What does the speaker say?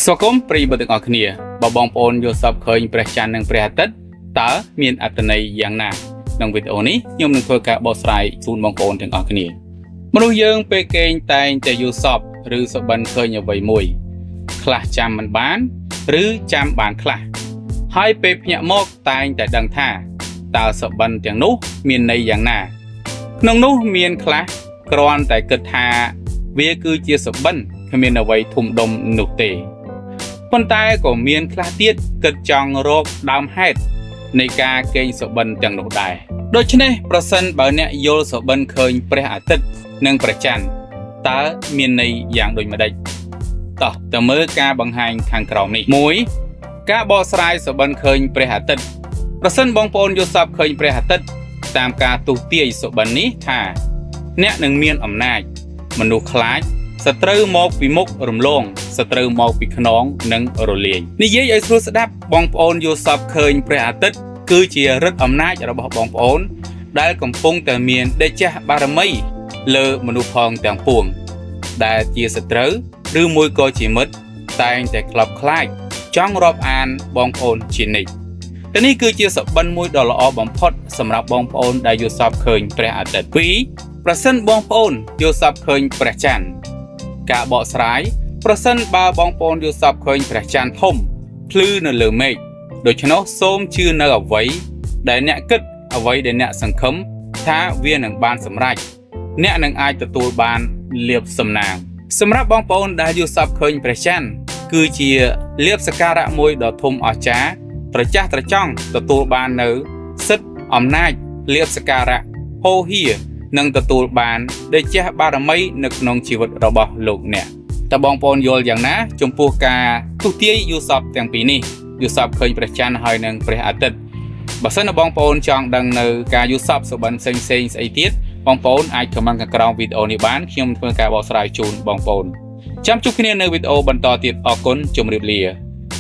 ស្វាគមន៍ប្រិយមិត្តទាំងអស់គ្នាបើបងប្អូនយល់សប្តិឃើញព្រះច័ន្ទនិងព្រះអាទិត្យតើមានអត្ថន័យយ៉ាងណាក្នុងវីដេអូនេះខ្ញុំនឹងធ្វើការបកស្រាយជូនបងប្អូនទាំងអស់គ្នាមនុស្សយើងពេលគេងតែងតែយល់សប្តិឬសុបិនឃើញអ្វីមួយខ្លះចាំមិនបានឬចាំបានខ្លះហើយពេលភ្ញាក់មកតែងតែដឹងថាតើសុបិនទាំងនោះមានន័យយ៉ាងណាក្នុងនោះមានខ្លះគ្រាន់តែគិតថាវាគឺជាសុបិនគ្មានអ្វីធំដុំនោះទេ ប៉ុន្តែក៏មានខ្លះទៀតគិតចង់រកដើមហេតុនៃការកេងសុបិនទាំងនោះដែរដូច្នេះប្រសិនបើអ្នកយល់សុបិនឃើញព្រះអាទិត្យនិងព្រះច័ន្ទតើមានន័យយ៉ាងដូចម្តេចតោះទៅមើលការបង្ហាញខាងក្រោមនេះ1ការបកស្រាយសុបិនឃើញព្រះអាទិត្យប្រសិនបងប្អូនយល់សប្តិឃើញព្រះអាទិត្យតាមការទស្សន៍ទាយសុបិននេះថាអ្នកនឹងមានអំណាចមនុស្សខ្លាច សត្រូវមកពីមុខរំលងសត្រូវមកពីខ្នងនិងរលាយនិយាយឲ្យស្រួលស្ដាប់បងប្អូនយល់សប្តិឃើញព្រះអាទិត្យគឺជាឫទ្ធិអំណាចរបស់បងប្អូន ដែលកំពុងតែមានតេជះបារមីលើមនុស្សផងទាំងពួង ដែលជាសត្រូវឬមួយក៏ជាមិត្តតែងតែខ្លោបខ្លាចចង់រាប់អានបងប្អូនជានិច្ចតែនេះគឺជាសុបិនមួយដ៏ល្អបំផុតសម្រាប់បងប្អូនដែលយល់សប្តិឃើញព្រះអាទិត្យ2ប្រសិនបងប្អូនយល់សប្តិឃើញព្រះច័ន្ទ ការបកស្រាយប្រសិនបើបងប្អូនយល់សប្តិឃើញព្រះច័ន្ទធំភ្លឺនៅលើមេឃដូច្នោះសូមជឿនៅអ្វីដែលអ្នកគិតអ្វីដែលអ្នកសង្ឃឹមថាវានឹងបានសម្រេចអ្នកនឹងអាចទទួលបានលាភសំណាងសម្រាប់បងប្អូនដែលយល់សប្តិឃើញព្រះច័ន្ទគឺជាលាភសក្ការៈមួយដ៏ធំអស្ចារ្យត្រចះត្រចង់ទទួលបាននៅសិទ្ធិអំណាចលាភសក្ការៈហោហៀ នឹងទទួលបានតេជះបារមីនៅក្នុងជីវិតរបស់លោកអ្នកតើបងប្អូនយល់យ៉ាងណាចំពោះការទស្សន៍ទាយយល់សប្តិទាំងពីរនេះយល់សប្តិឃើញព្រះច័ន្ទហើយនិងព្រះអាទិត្យបើសិនណាបងប្អូនចង់ដឹងនៅការយល់សប្តិសុបិនផ្សេងផ្សេងស្អីទៀតបងប្អូនអាច comment ខាងក្រោមវីដេអូនេះបានខ្ញុំធ្វើការបកស្រាយជូនបងប្អូនចាំជួបគ្នានៅវីដេអូបន្តទៀតអរគុណជម្រាបលា។